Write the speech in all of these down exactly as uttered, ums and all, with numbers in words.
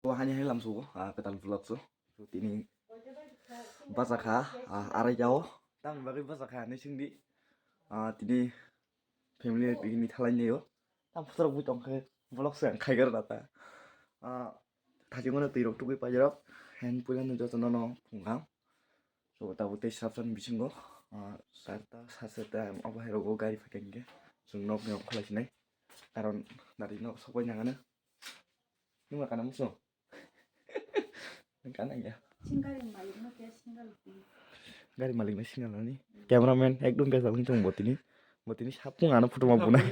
O hani hai lamsugo, ah, kwtal vlog so. So, tini bachakha, ah, arai jao. Tamni bagwi bachakha hinwi swngdi. Ah, tini family picnic thalai nio. Tam photorok bui tongkhe vlog se ang khaigar rata. Ah, thajingmano twi rok tugui paijak. Hen puila no joto no no phungkang. So, tabuk tei srapsani bisingo, ah, charta, saseta, obo hai rogo gari phaikha hinkhe chwng nokni rok kholai sinai. Karon nari nok sokbai nangano. Nungma kana muso? Kana ya. Sing gari malik no khe single. Gari malik no single ani. Cameraman ekdom bejal wng tong botini. Botini sapung ano photo ma bunai.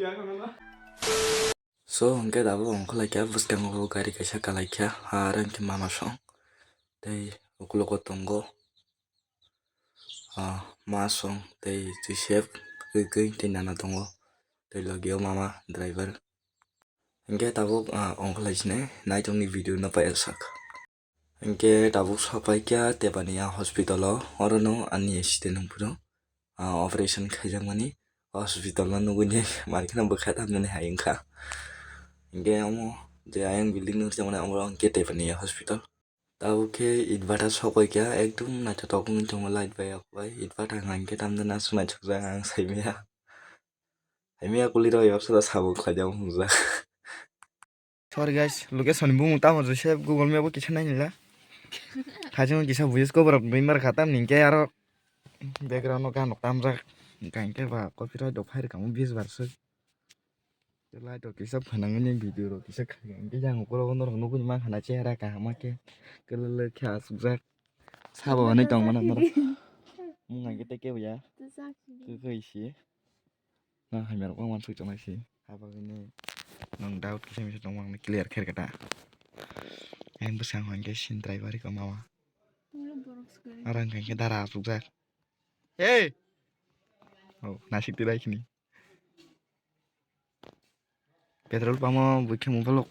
So, hwnkhe tabuk ongkhorlaikha, bwskango gari kaisa kalaikha, aro hwnkhe mama song tei uklogo tongo, ah, ma song tei Joseph, kwkwi tei nana tongo, tei logio mama driver. Hwnkhe tabuk, ah, ongkhorlai sinai, naitokni video no paiya sak. Hwnkhe tabuk sokpaikha Tepania hospital o, orono ani accident wngphuru, ah, operation khaijakmani hospital no nugui mankheno bwkha tamjani hai wngkha. Hwnkhe omo je ayang building no rwjakmani omo hwnkhe Tepania hospital. Tabuk khe itbata sokpaikha ekdom naithotok wngwi tongo light bai yakbai itbata hwnkhe tamjani aswk naithokjak ang saimanya. Saimanya kulirok ebak saka sabuk khlaijak wngkha. Sorry guys, location ni bumung tamo Joseph Google Map o kisa nainila. Thajingo kisa voice cover rok bui mar kha tamni hwnkhe aro background o ganok tamjak. Hwnkha hwnkhe ba copyright rok phai rwkha mo bis bar swk. Light rok kisa phanangmani video rok kisa khaikha hwnkhe yang ukulok norok nugui mankha na chehra kaham khe kwlwlwk khe asukjak. Sabo hwnwi tongmano norok. Mung hwnkhe tei kebo ya. Kwkhwi si. Nang hamya rok wngmani swi tongnai se. Habagwi nw nwng doubt kisa misa tongma ang clear khe rwkha ta. Ayang bwskango hwnkhe sindrai bari ko mama. Oro hwnkha hwnkhe dara asukjak. Hey! Oh, nasik tirai khini. Petrol pump o bui khe mobile rok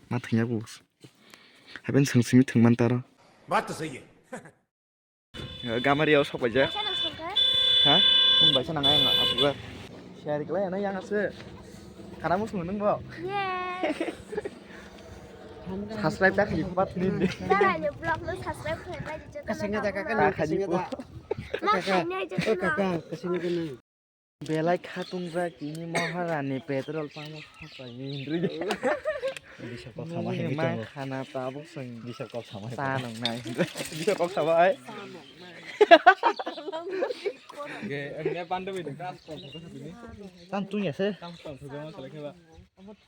ma thwngya bo. Haben swng simi thwngman taro. Baat to sahi hai. Gamari o sok paijak. Kaisa nang songkha? Ha? Nwng baisa nang ayang apuga. Share khlai ano yang ase. Khana musu nwng bo? Yes. Subscribe ta khali bat ni. Tara ni vlog no subscribe khlai bai di joto. Kasinga jaga kan. Ta khali po. Ma khainai joto. Kaka, kasinga kan. Belai khatungjak tini Maharani petrol pump o sapai hinwi. Bisa kok sama hinwi ma tongo. Khana tabuk seng. Bisa kok sama hinwi. Sa nongnai. Bisa kok sama ai. Ge, enge pando bidung kas kok kok sini. Tam tunya se. Tam tam tunya masalah keba.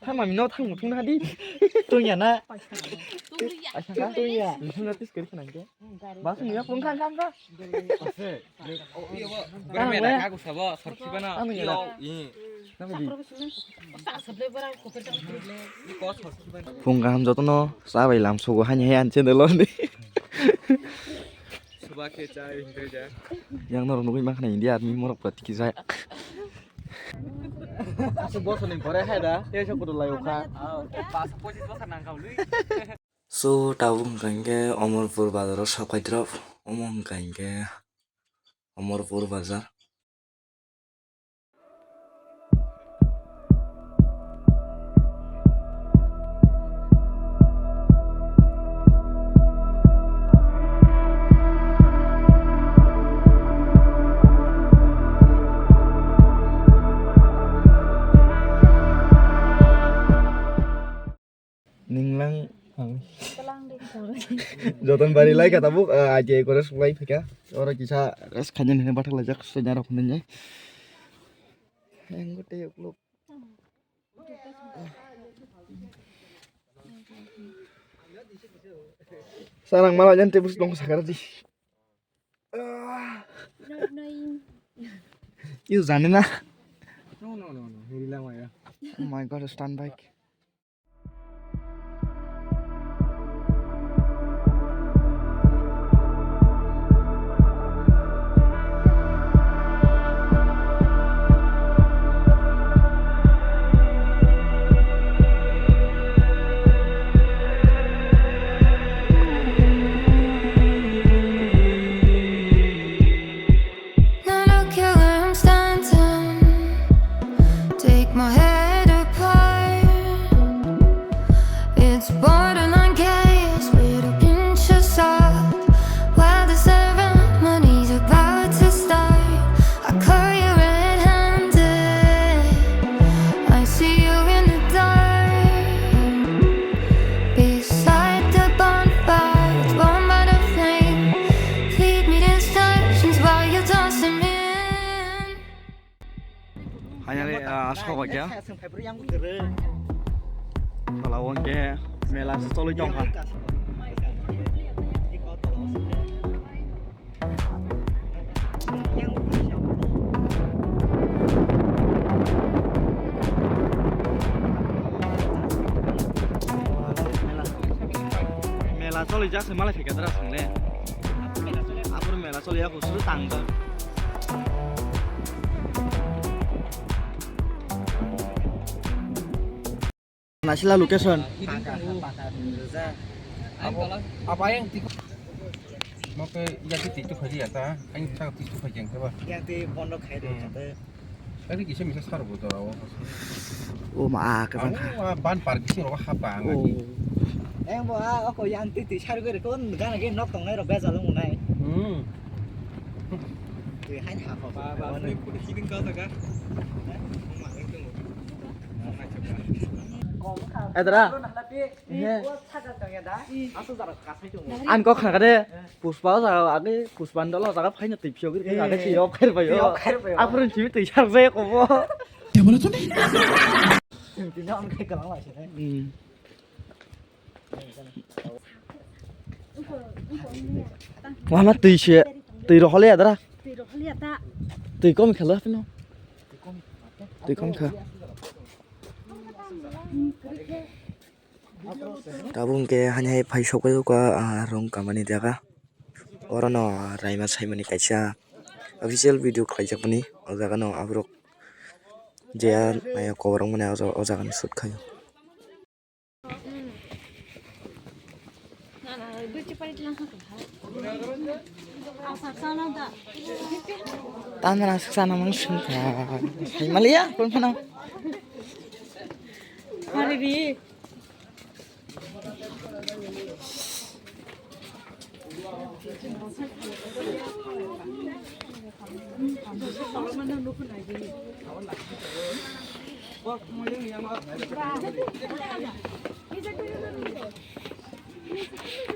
Thangmani no thangmung thung hadi. Tungya na. Tungya. Tungya. Tungya. Tungya tis kiri khana ke. Bas ni ya pung khang khang ka. Ase. Bermeda ka ku sabo sorki bana. Ano ya. Yo, i. Nang di. Pung kaham jotono chabai lam sogo hani hai anche delo ni. Suba khe chai hingre ja. Yang norok nugui mankha na India army morok pura tiki jaya. Aswk bosor ni pore hai da, tei se kudu lai ukha. Pas pochis bosor nang kha bwlwi. So, tabuk hwnkha hinkhe Omorpur bazar o sok phai drop. Omo hwnkha hinkhe Omorpur bazar. Ninglang ang. Joton bari lai ka tabuk, ah, I T I college lai phika. Oro kisa rest khaina hwnwi bathak laijak, soina rok hwnwi. Ang tei ukluk. Sarang mala jan tebus dong sakar di. Ah. You jane na? No, no, no, no. Hiri lang ya. Oh my God, stand bike. None of killer I'm stunting. Take my head apart. Soba kya? Tola wngke mela se choli tongkha. Mela choli jak se malai phaikha dara swngle. Apor mela choli ya kusuru tang do. Nasila location. Apa yang tik? Mau ke ya tik tik hari ya ta? Aing tak tik tik hari yang apa? Yang di pondok hari kata. Tadi kisah misal sar botol awak. Oh ma ke bang. Ban par kisah awak apa? Oh. Yang bo aku yang tik tik sar gue kon gana ke nok tong nai rok beja lo nai. Hmm. Tui hain ha ko. Ba ba tui pudi hiding kau ta ka. Edra. An kok khna kade Puspa o jaga age Puspa dolo jaga phaina twi phiyok ri age se yok khair bai yok. Aphuru chimi twi sak jai ko bo. Wama twi se twi rohole adra. Twi kom khalo hapino. Twi kom kha. Tabuk hwnkhe hani hai phai sokphai o kha, ah, rong kamani jaga. Oro no raima saimani kaisa official video khlaijakmani. O jaga no aborok je naiya koborok mani o jaga no shoot khai o. Tamra saksa namang sungkha. Maliya kon phano. Hari bi.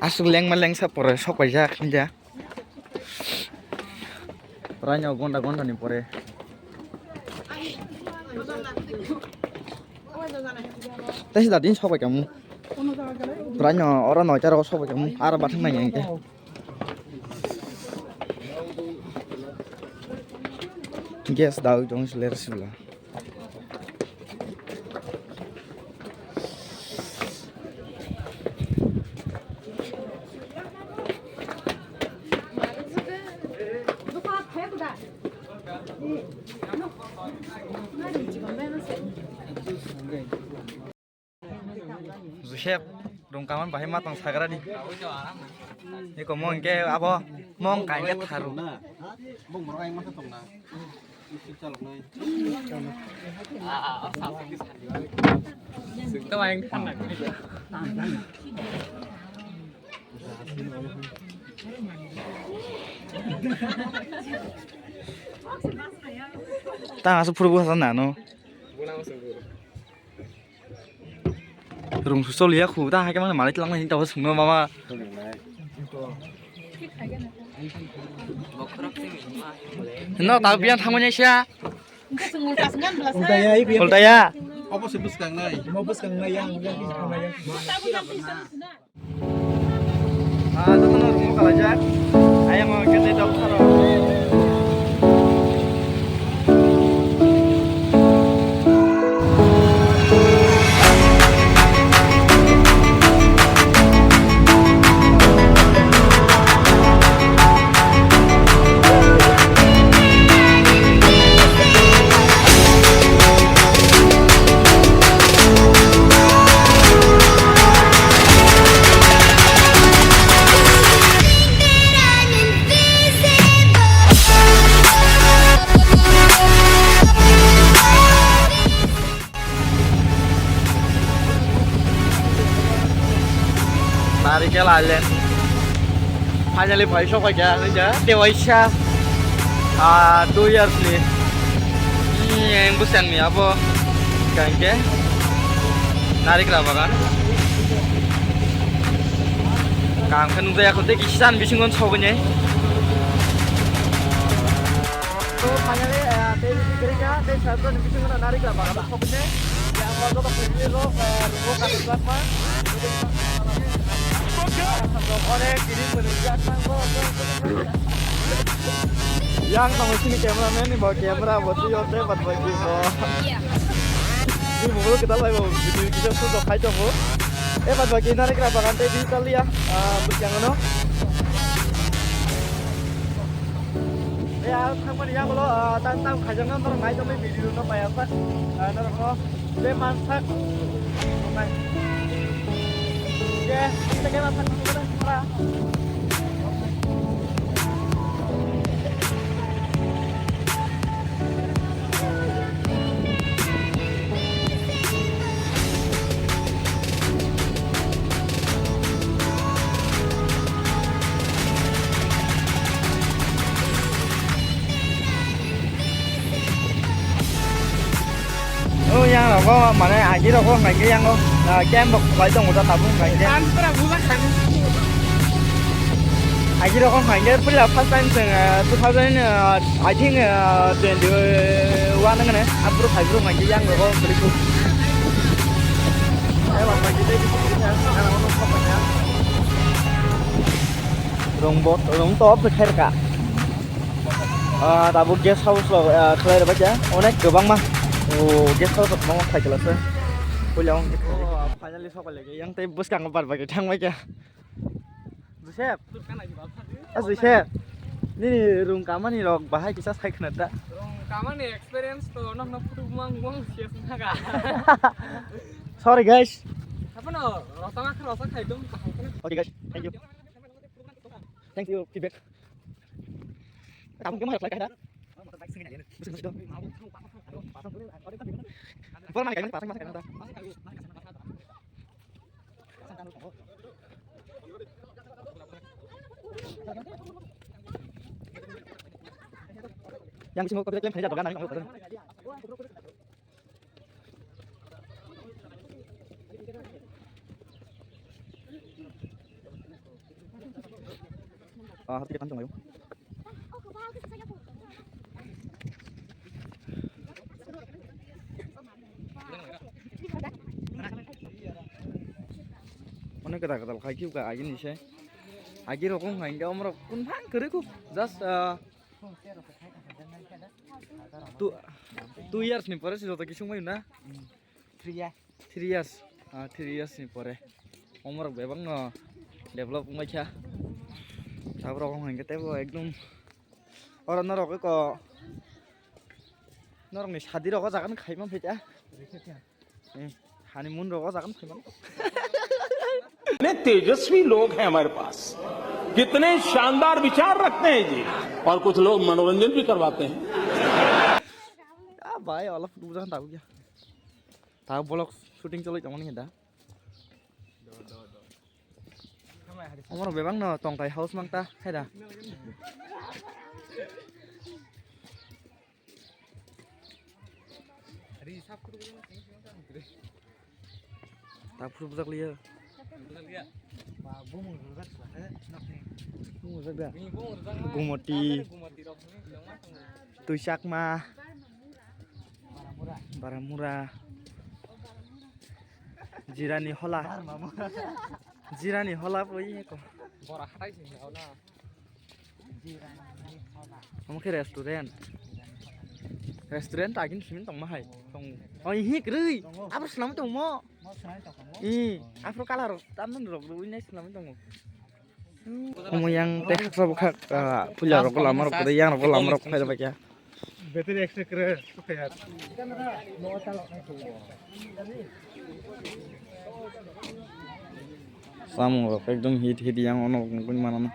Aswk lengma lengsa pore sok paijak hinja. Prai no gonda gonda ni pore. Tei sida din sok bai kamu. Prai no oro noita rogo sok bai kamu. Aro bathang nai hingke. Gas dawi tong sile sila. Joseph, rung kaman bahai ma tong sagra di. Eko mo hingke abo mo hingka hingke tharu. Tang asuk phuru bwsa nano. Rung su choliya khu ta hai khe mani malai tlang nai tabo sungno mama. No ta biyan thangmani sia. Ultaya. Obo se bwskang nai. Obo bwskang nai yang. Ah, jotono room o kalaijak. Ayang o kete dok tharo. Narikel Island. Finally, phai sok kha, tewaisa. Ah, two years ni. Ni yang busang ni abo. Kangke. Narikra bagan. Kangke nung jaya khunte kisan bisingon sogni. Finally, ah, tei bisi kwrwi kha, tei sabjani bisingo no narikra bagan sokwi se. Yang o joto family rok, ah, rogo kathok jakma. Onek kiring mwnwi jak nang bo. Yang tongo chini cameraman ni bo camera bo twi o tei bad bai bo. Ni mobile kwtal bai bo video kisa shoot rok khai tongo. E bad bai narikra bagan tei digital ya, ah, bwskango no. E, ah, thangmani yagulo, ah, tang tang khaijakna norok nai tongwi video no paiya sak, ah, norok no tei mansak. Nai. Ye, tei khe mansak. O yang rogo mane agi rogo hwnkhai khe yang o, ah, camp rok khlai tongo ta tabuk hwnkhai khe. Ang pura bujak kha. Agi rogo hwnkhai khe puila first time chwng, ah, two thousand, ah, I think, ah, twenty-one wngkha ne. Aphuru phai phuru hwnkhai khe yang rogo bwlai kuk. Rung bo, rung to off khe kha. Ah, tabuk guest house rok, ah, khlai rwbaikha onek kwbangma. O, guest house rok kwbangma khlai kwlasa. Puila wng khe. Oh, finally sokphailai khe yang tei bwskango bar bai khe thangbaikha. Joseph. Ah, Joseph. Nini rung kamani rok bahai kisa sai khna da. Rung kamani experience to nokno phutu mang mang siya sinaga. Sorry, guys. Apa no? Rosang akhir rosang khai dong. Okay, guys. Thank you. Thank you, feedback. Tabung kemana flight ada? Por mana kayo pasang pasang kayo. Yang sih mau kopi yang kerja dogan nang. Ah, harus kita kantong ayo. Onek kata kata khai kiu ka agini se. Agi rokong hai ke omrok kun phang kere ku. Just, ah, Two, two years ni pore se joto kisung mai na? Three years. Three years. Ah, three years ni pore. Omorok bebak no develop wngbai kha. Sabrok wng hwnkhe teibo ekdom. Oro norok ko, norok ni sadi rok o jaga no khaima phaikha. Hmm. Honeymoon rok o jaga no khaima. इतने तेजस्वी लोग हैं हमारे पास, कितने शानदार विचार रखते हैं जी। और कुछ लोग मनोरंजन भी करवाते हैं। Ah, bai, ola photo buja kan tabu ya. Tabu vlog shooting choloi tongmani da. Omorok bebak no tongthai house mang ta, hai da. Tak phuru bujak liya. Bumung bujak da. Gumoti. Tuisakma. Baramura. Jirani hola. Jirani hola poi ko. Bora hatai sing na. Omo khe restaurant. Restaurant agini simi tongma hai. Tong. Oh, ihi kwrwi. Abo swnamwi tongmo. Ih, afro color rok, tamni rok rwi nai swnamwi tongo. Omo yang tei haksa bwkhak, ah, puila rok lama rok kwrwi, yang rok lama rok phai rwbaikha. Battery extra kre, kre. Samung rok ekdom hit hit yang ono nukgwi mano.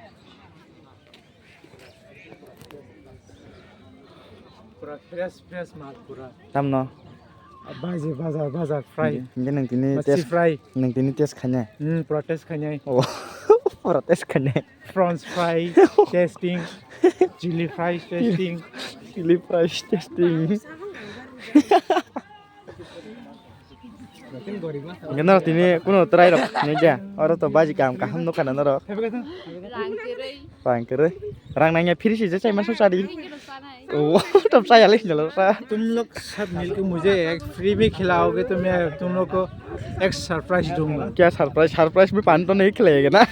Pura fresh, fresh mal pura. Tamno? Baji, bajar, bajar fry. Hingke, hingke nang tini Machi test, fry. Nang tini test khainai? Hmm, pura test khainai. Oh, pura test khainai. Prawns fry testing, chili fry testing. Chili fry testing. Hingke norok tini kuno try rok nukya. Oro to baji kaham kaham nukha na norok. Rang kwrwi. Rang kwrwi. Rang nangya phiri si je chai mansa chadi. Oh, tab saya lagi jalan sa. तुम लोग सब मिलके मुझे एक फ्री में खिलाओगे तो मैं तुम लोग को एक सरप्राइज दूंगा। क्या सरप्राइज? सरप्राइज में पानी तो नहीं खिलाएगा ना?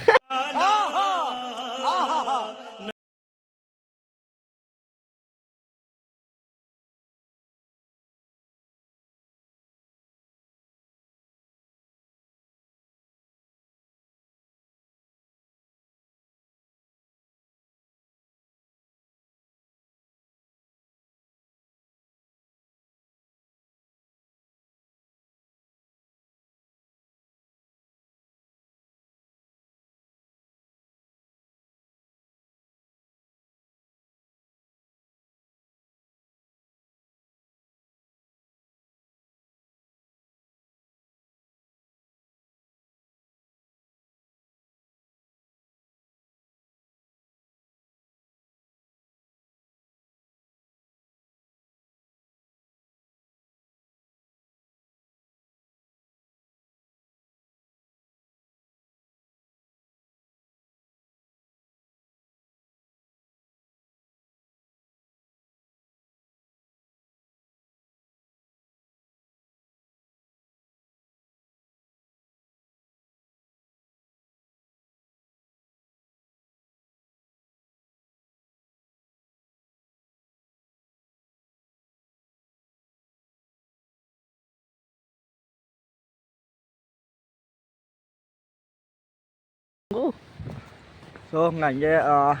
So, hwnka hinkhe, ah,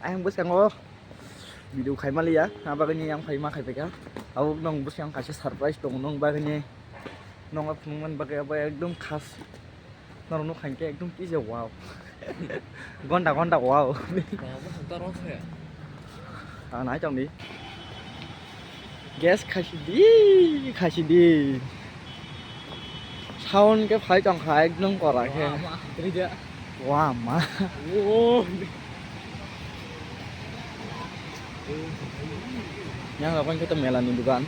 ayang bwskango video khaima liya, abagwini yang phaima khaipaikha. Abo nwng bwskango kaisa surprise tongo, nwng bagwini, nwng phunukmani bagwi abo ekdom khas. Norok nukha hinkhe ekdom kisa wow. Gonda gonda wow. Ang nai tongdi. Gas khasidi, khasidi. Sound khe phai tongkha ekdom kora khe. Wah, ma, hamtri de. Wah, ma. Oh. Yang rok khe to mela ni dukan.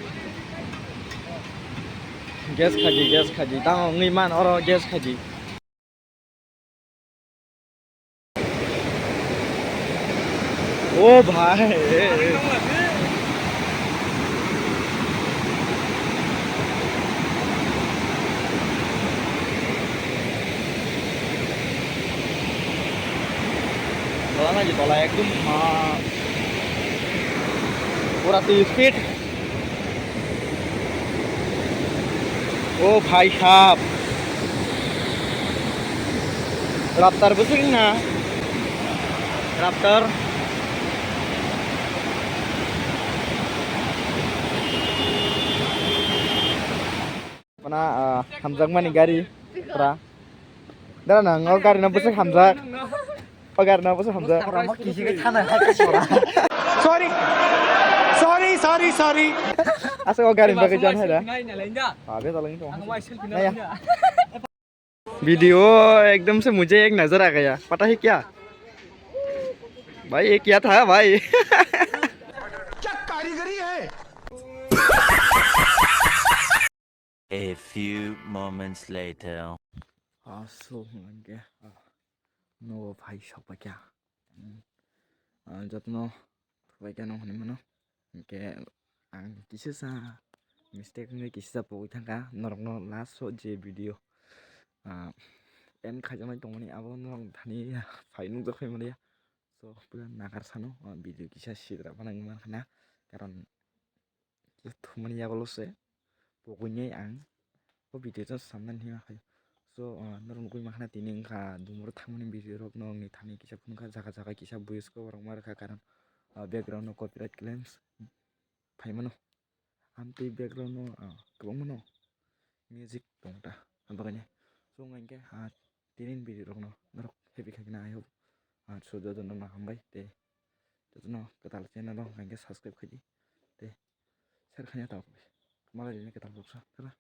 Gas khaji, gas khaji. Tamo wngwi man oro gas khaji. O bhai. Tola na je tola ekdom ma. Pura three feet. O bhai sahab. Raptor bwswk na? Raptor. Mana, ah, hamjakmani gari. Pura. Dara nang o gari no bwswk hamjak. O gari no bwswk hamjak. Sorry. Sorry, sorry, sorry. Asa o gari bagwi jan hai da. Ah, be talang to. Naya. Video ekdam se mujhe ek nazar aa gaya. Pata hai kya? Bhai, ye kya tha, bhai? Kya karigari hai? A few moments later. Ah, so, hwnka hinkhe, ah, nogo phai sokpaikha. Hmm. Ah, jotono phaikhano hinwi mano. Hinkhe ang kisa sa mistake wngwi kisa sa pogwi thangkha. Norokno last o je video, ah, end khaijaknai tongmani abo norok thani phai nukjak phai manliya. So, puila nakar sano, ah, video kisa sidra phano wngwi mankha na. Karon thumani yago lose pogwini ang o video no samnani hima khaio. So, ah, norok nugwi mankha na tini wngkha dumuro thangmani video rok no wngni thani kisa phunukha jaga jaga kisa voice cover rok ma rwkha karon, ah, background no copyright claims phaimano. Amtwi background no, ah, kwbangmano music tongta abagani. So, wngkha hinkhe, ah, tini video rok no norok happy khaikhe na I hope. Ah, so jotono no hambai tei jotono kwtal channel o hwnkha hinkhe subscribe khaidi tei share khaina tabuk. Malai rini kwtal rok sa, tara.